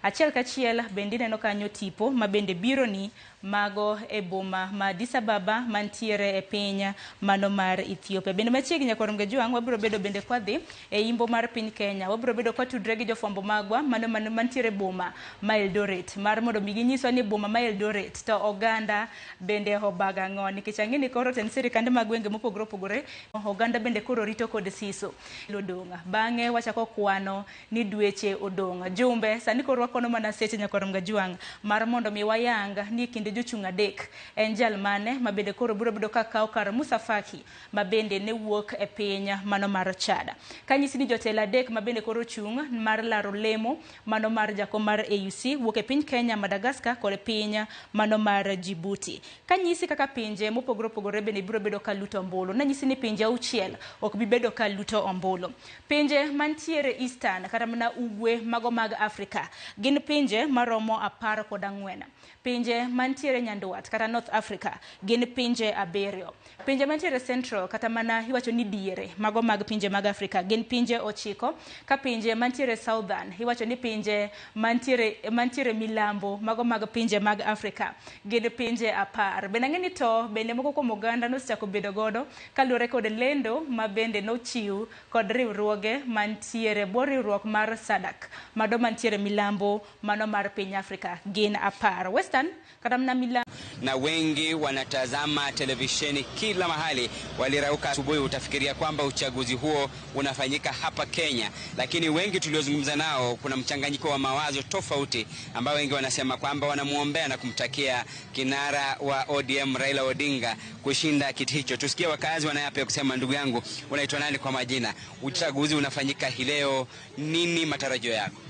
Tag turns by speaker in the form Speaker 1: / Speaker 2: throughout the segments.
Speaker 1: Achiel kachiel bende ineno kanyo tipo ma bende biro ni mago e boma ma Addis Ababa mantiere e piny mano mar Ethiopia. Bende machiegni nyakwar Mgajwang' wabiro bedo bende kwadhi e imbo mar piny Kenya. Wabiro bedo kwatudre gi jofwambo magwa mano mantiere e boma ma Eldoret mar mondo mi ginyiswa ni boma ma Eldoret to oganda bende obago ang'o, nikech ang'e ni koro tend sirikande mag gwenge mopogore opogore oganda bende koro rito kod siso odong'. Bang'e wachako kwano ni dweche odong'. Jumbe sani koro wakono mana seche nyakwar Mgajwang' mar mondo mi wayang ni kinde jochung' adek en jal mane ma bende koro biro bedo ka kawo kar Musa Faki ma bende ne wuok e piny mano mar Chad. Kanyisi ni jotelo adek ma bende koro chung' mar laro lemo mano mar jakom mar AUC wuok e piny Kenya, Madagascar kod piny mano mar Djibouti. Kanyisi kaka pinje mopogore opogore bende biro bedo ka luto ombulu. Nanyisi ni pinje auchiel ok bi bedo ka luto ombulu. Pinje mantiere Eastern kata mana ugwe mago mag Afrika gin pinje maromo 14. Pinje mantiere Nyandwat kata North Africa gin pinje 7. Pinje mantiere Central kata mana iwacho ni diere mago mag pinje mag Afrika gin pinje 9. Ka pinje mantiere Southern iwacho ni pinje mantiere milambo mago mag pinje mag Afrika gin pinje 10. Bende ang'e ni to bende moko kuom oganda nosechako bedo godo kaluwore kod lendo ma bende nochiw kod riwruoge mantiere bwo riwruok mar SADC mado mantiere milambo mano mar piny Afrika gin 10. Western kata mana milambo
Speaker 2: na wengi wanatazama televisheni kila mahali, walirauka asubuhi, utafikiria kwamba uchaguzi huo unafanyika hapa Kenya, lakini wengi tuliozungumza nao kuna mchanganyiko wa mawazo tofauti, ambao wengi wanasema kwamba wanamuombea na kumtakia kinara wa ODM Raila Odinga kushinda kiti hicho. Tusikie wakazi wanayapa kusema. Ndugu yangu, unaitwa nani kwa majina? Uchaguzi unafanyika hii leo, nini matarajio yako?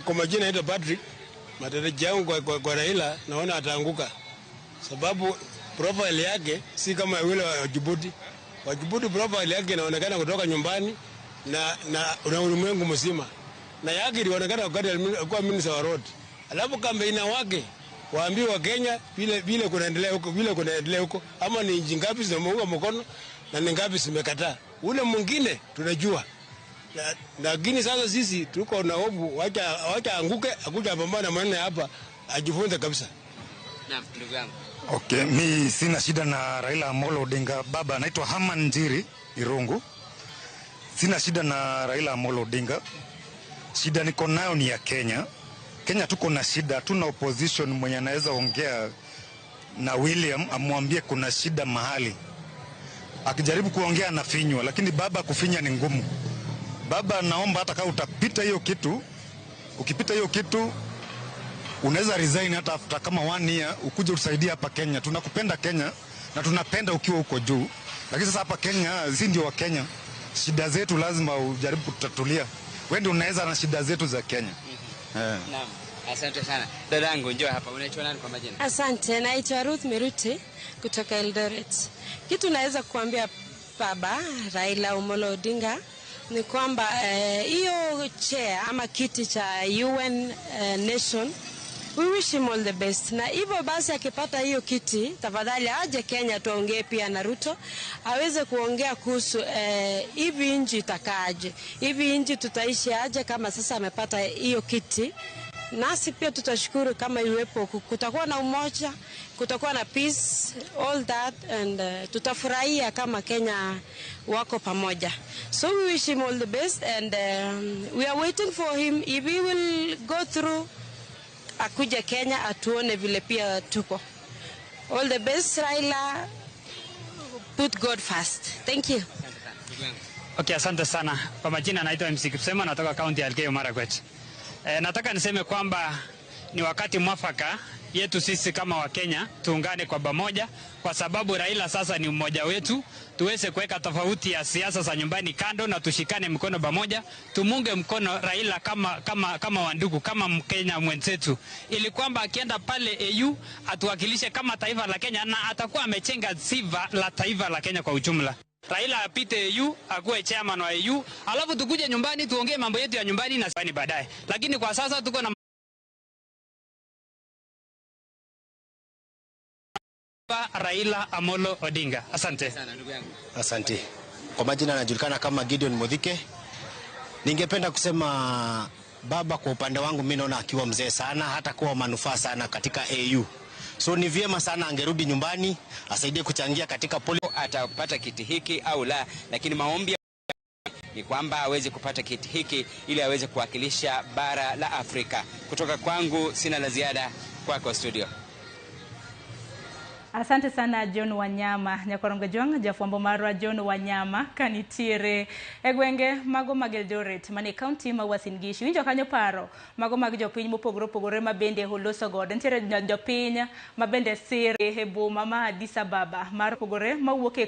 Speaker 3: Kwa majina naitwa Patrick. Matarajio yangu kwa Raila, naona ataanguka, sababu profile yake si kama yule wa Djibouti. Wa Djibouti profile yake inaonekana kutoka nyumbani na ulimwengu mzima, na yake ilionekana wakati alikuwa minister wa road. Alafu kampeni wake waambie wa Kenya vile kunaendelea huko, vile kunaendelea huko, ama ni nchi ngapi zimeunga mkono na ni ngapi zimekataa. Ule mwingine tunajua. Lakini sasa sisi tuko na hofu, wacha anguke, akuja pambana maneno hapa, ajifunze kabisa.
Speaker 2: Naam, ndugu yangu.
Speaker 4: Okay, mi sina shida na Raila Amolo Odinga. Baba, naitwa Haman Njiri Irungu. Sina shida na Raila Amolo Odinga. Shida niko nayo ni ya Kenya. Kenya tuko na shida, hatuna opposition mwenye anaweza ongea na William amwambie kuna shida mahali. Akijaribu kuongea anafinywa, lakini baba kufinya ni ngumu. Baba, naomba hata kama utapita hiyo kitu, ukipita hiyo kitu unaweza resign hata after kama 1 year ukuje utusaidie hapa Kenya. Tunakupenda Kenya na tunapenda ukiwa huko juu. Lakini sasa hapa Kenya, sisi ndio wa Kenya. Shida zetu lazima ujaribu kutatulia. Wewe ndio unaweza na shida zetu za Kenya.
Speaker 2: Naam, asante sana. Dadangu, njoo hapa. Unaitwa nani kwa majina?
Speaker 5: Asante, naitwa Ruth Miruti kutoka Eldoret. Kitu naweza kuambia baba Raila Amolo Odinga ni kwamba hiyo chair ama kiti cha UN Nation, we wish him all the best. Na hivyo basi akipata hiyo kiti, tafadhali aje Kenya tuongee pia na Ruto, aweze kuongea kuhusu hivi nchi itakaaje, hivi nchi tutaishi aje kama sasa amepata hiyo kiti. Nasi pia tutashukuru kama iwepo, kutakuwa na umoja, kutakuwa na peace, all that, and tutafurahia kama Kenya wako pamoja. So we wish him all the best, and we are waiting for him. If he will go through, akuja Kenya atuone vile pia tuko. All the best Raila, put God first. Thank you.
Speaker 6: Okay, asante sana. Kwa majina naitwa MC Kipsema, natoka kaunti ya Elgeyo Marakwet. Nataka niseme kwamba ni wakati mwafaka yetu sisi kama Wakenya tuungane kwa pamoja, kwa sababu Raila sasa ni mmoja wetu. Tuweze kuweka tofauti ya siasa za nyumbani kando na tushikane mkono pamoja, tumunge mkono Raila kama wandugu, kama Mkenya mwenzetu, ili kwamba akienda pale AU atuwakilishe kama taifa la Kenya na atakuwa amechenga sifa la taifa la Kenya kwa ujumla. Raila apite AU, akuwe chairman wa AU, alafu tukuje nyumbani tuongee mambo yetu ya nyumbani na baadaye. Lakini kwa sasa tuko na Raila Amolo Odinga. Asante
Speaker 2: sana ndugu yangu.
Speaker 7: Asante. Kwa majina anajulikana kama Gideon Modhike. Ningependa kusema Baba kwa upande wangu mi naona akiwa mzee sana, hata kuwa manufaa sana katika AU. So ni vyema sana angerudi nyumbani asaidie kuchangia katika poli
Speaker 2: atapata kiti hiki au la, lakini maombi ni kwamba aweze kupata kiti hiki ili aweze kuwakilisha bara la Afrika. Kutoka kwangu sina la ziada, kwako studio.
Speaker 1: Asante sana John Wanyama. Nyakorongo Jwang', jafwambo marwa John Wanyama kanitiere e gwenge mago mag Eldoret mane kaunti ma Uasin Gishu. Winjo kanyo paro mago mag jopiny mopogore opogore ma bende oloso godo. Nitiere jopiny ma bende sir e boma ma Addis Ababa mar opogore mawuok e